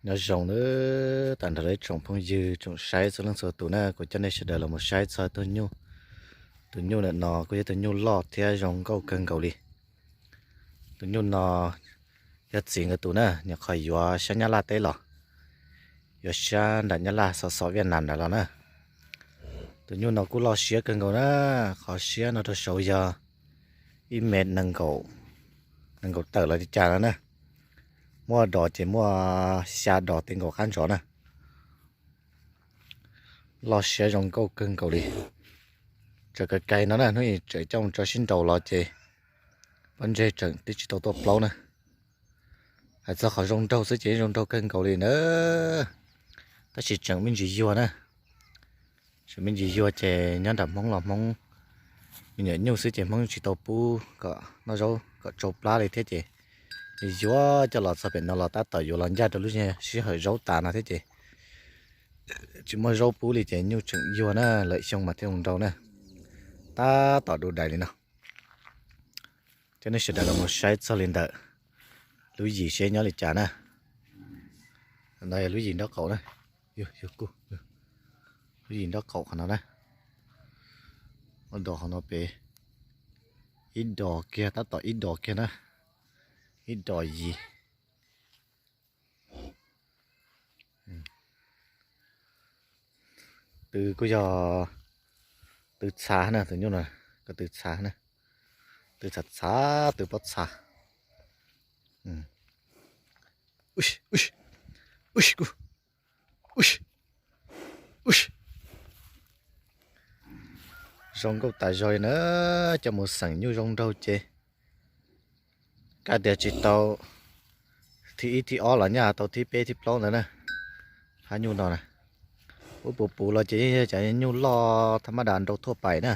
Nyob zoo na, tag nrho ib tsoom phooj ywg tsoom saib txhua leej txhua tus na, kuv coj nej sawv daws los mus saib txog tus nyuj. Tus nyuj ntawm no kuj yog tus nyuj loj thiab zoo nkauj kawg nkaus li. Tus nyuj no yog txiv nkawd tus na, nyuam qhuav yuav sab Nyab Laj teb los, yuav sab nram Nyab Laj xov xov Viaj Nam nram los na. Tus nyuj no kuj loj siab kawg nkaus na, qhov siab no rau saud yog ib mev nees nkaum tawm los li cas no na. Muaj dos ces muaj xya dos tej nkaum qab ntsos na. Loj siab zoo nkauj kawg nkaus li. Tseem kais kais no na, hnub ib tseem coj mus tso sib nraus los ces pob ntseg tseem twb tsis tau tuaj plaub na. Hais txog qhov zoo nraug xwb ces zoo nraug kawg nkaus li na, tab sis tseem me ntsis yuag na. Tseem me ntsis yuag ces nyob nram Hmoob los Hmoob me nyuam nyuj xwb ces Hmoob tsis tau pub kom noj zaub kom tsau plab li thiab ces yuav coj los txog pem no los tab tom yuav los ncaj rau lub sij hawm zaub tas no thiab ces tsis muaj zaub pub li ces nyuj tseem yuag na, lawm xyoo mas thiaj zoo nraug na. Tab tom du dais li no. Coj nej sawv daws los mus saib txog li ntawm lub yim seb nyob li cas na. No yog lub yim nraub qaum na, lub yim nraub qaum qhov no na. Ua dos qhov no pem, ib dos kiag, tab tom ib dos kiag na, ib dos yim. Tw kuj yog tw txha na, tus nyuj no ko tw txha na, tw txha txha, tw pob txha. Zoo nkauj tas zog li na, coj mus xeem nyuj zoo nraug ces kav tias tsis tau thib ib thib ob los nyaj tau thib peb thib plaub ntawd na. Hab nyuj no na, ub puv puv los ces yeej yog cov nyuj loj thab mab das nrau thuaj pais na.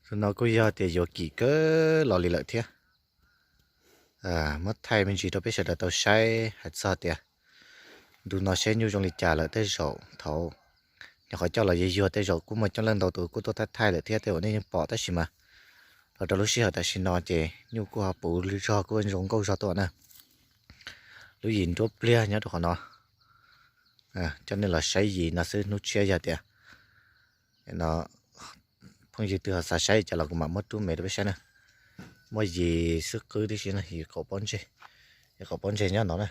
Tus no kuj yog tias yuav kim kawg los li lawm thiab. Muab thaij me ntsis rau peb sawv daws tau saib hais txog tias ntu no seb nyuj zoo li cas lawm, tej zaum thaum nyuam qhuav coj los yuag yuag tej zaum kuj muaj coob leej ntau tus kuj tuaj thaij thaij lawm thiab tej zaum nej yeej pom tab sis mas los rau lub sij hawm tam sim no ces nyuj kuj ho puv zog kuj zoo nkauj zog tuaj na. Lub yim nruab pliag nyob rau qhov no. Coj nej los saib yim no xwb, hnub tshiab yog tias no phooj ywg twg ho xav saib cas los kuv mam muab rub me rau peb saib na. Muaj yim xwb qwb tib si na, yim qaum pob ntseg, yim qaum pob ntseg nyob no na.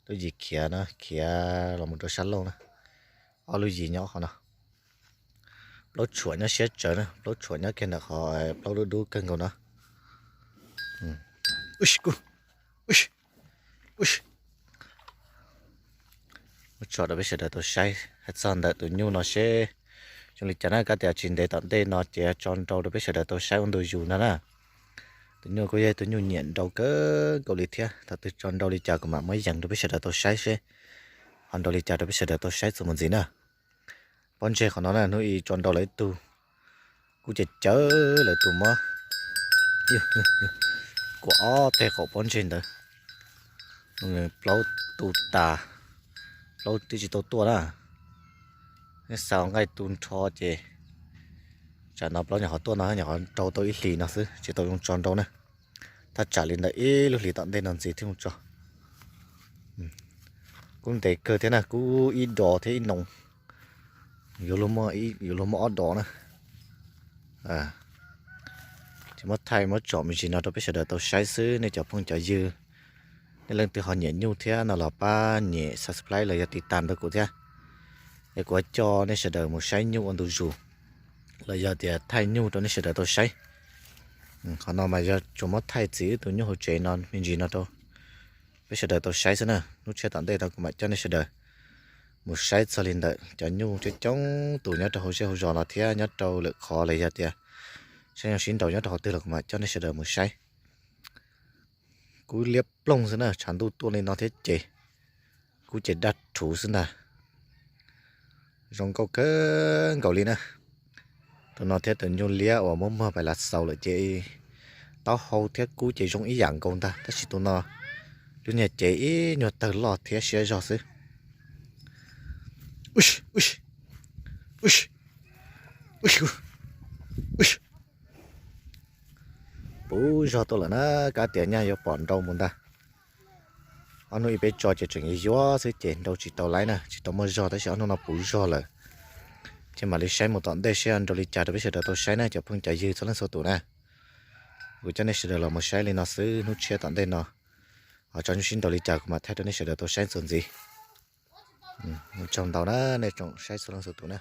Lub yim khiav no khiav los mus rau sab laug na. Ob lub yim nyob qhov no. Plaub tshuam nyob siab tsawv na, plaub tshuam nyob kiag ntawm qhov plaub dub dub kawg nkaus no. Muab tso rau peb sawv daws tau saib hais txog ntawm tus nyuj no seb zoo li cas na, kav tias tsis ntev tom ntej no ces tso nrau rau peb sawv daws tau saib ua ntu zus no na. Tus nyuj kuj yog tus nyuj nyiam nrau kawg nkaus li thiab, thaum twg tso nrau li cas kuv mam muab yees rau peb sawv daws tau saib seb ho nrau li cas rau peb sawv daws tau saib txuas mus ntxiv na. Pob ntseg qhov no na, hnub ib tso nrau lawv ib tug, kuj cawv cawv lawv tus mob, kuv ob teg qaum pob ntseg ntawd, plaub tu tas, plaub twb tsis tau tuaj na. Nej xav ua nqaij tu nrho ces tsam no plaub nyuam qhuav tuaj no nyuam qhuav nrau tau ib hlis no xwb tsis tau zoo tso nrau na. Thaj tsam li ntawm ib lub hlis tom ntej no ntxiv thiaj zoo tso. Kuj ntev kawg thiab na, kuj ib dos thiab ib noos, yuav luag muaj ob dos na. Ces muab thaij muab tsom me ntsis no rau peb sawv daws tau saib xwb, nej cov phooj cov ywg, nej leej twg ho nyiam nyuj thiab no los pab nyem subscribe los yog tiv tas rau kuv thiab, es kuv coj nej sawv daws mus saib nyuj ua ntu zus los yog tias thaij nyuj rau nej sawv daws tau saib. Qhov no mas yog tsuas muab thaij txiv wb tus nyuj hauv tsev no me ntsis no rau peb sawv daws tau saib xwb na. Hnub tshiab tom ntej no kuv mam coj nej sawv daws mus saib txog li ntawm cov nyuj coob coob tus nyob rau hauv zej hauv zos no thiab nyob rau lwm qhov los yog tias saib nyuj sib nraus nyob rau qhov twg los kuv mam coj nej sawv daws mus saib. Kuj liab ploog xwb na, tshav ntuj tuaj li no thiab ces kuj ces daj rhuv xwb ntag. Zoo nkauj kawg nkaus li na. Tus no thiab tus nyuj liab uas muab muag pais lav xaus lawm ces taub hau thiab kub ces zoo ib yam nkaus ntag, tab sis tus no lub niag cev ib nyuag tawg loj thiab siab zog xwb. Puv zog tuaj lawm na, kav tias nyaj yuav pom nrau mus ntag. Ob hnub ib peb tso ces tseem yuav yuav xwb ces nrau tsis tau laiv na, tsis tau muaj zog, tab sis ob hnub no puv zog lawm. Ces mam li saib mus tom ntej saib nrau li cas rau peb sawv daws tau saib na cov phooj cov ywg txhua leej txhua tus na. Kuv coj nej sawv daws los mus saib li no xwb, hnub tshiab tom ntej no ho tso nyuj sib nrau li cas kuv mam thaij rau nej sawv daws tau saib txuas ntxiv. Ua tsaug ntau na, nej tsoom saib txhua leej txhua tus na.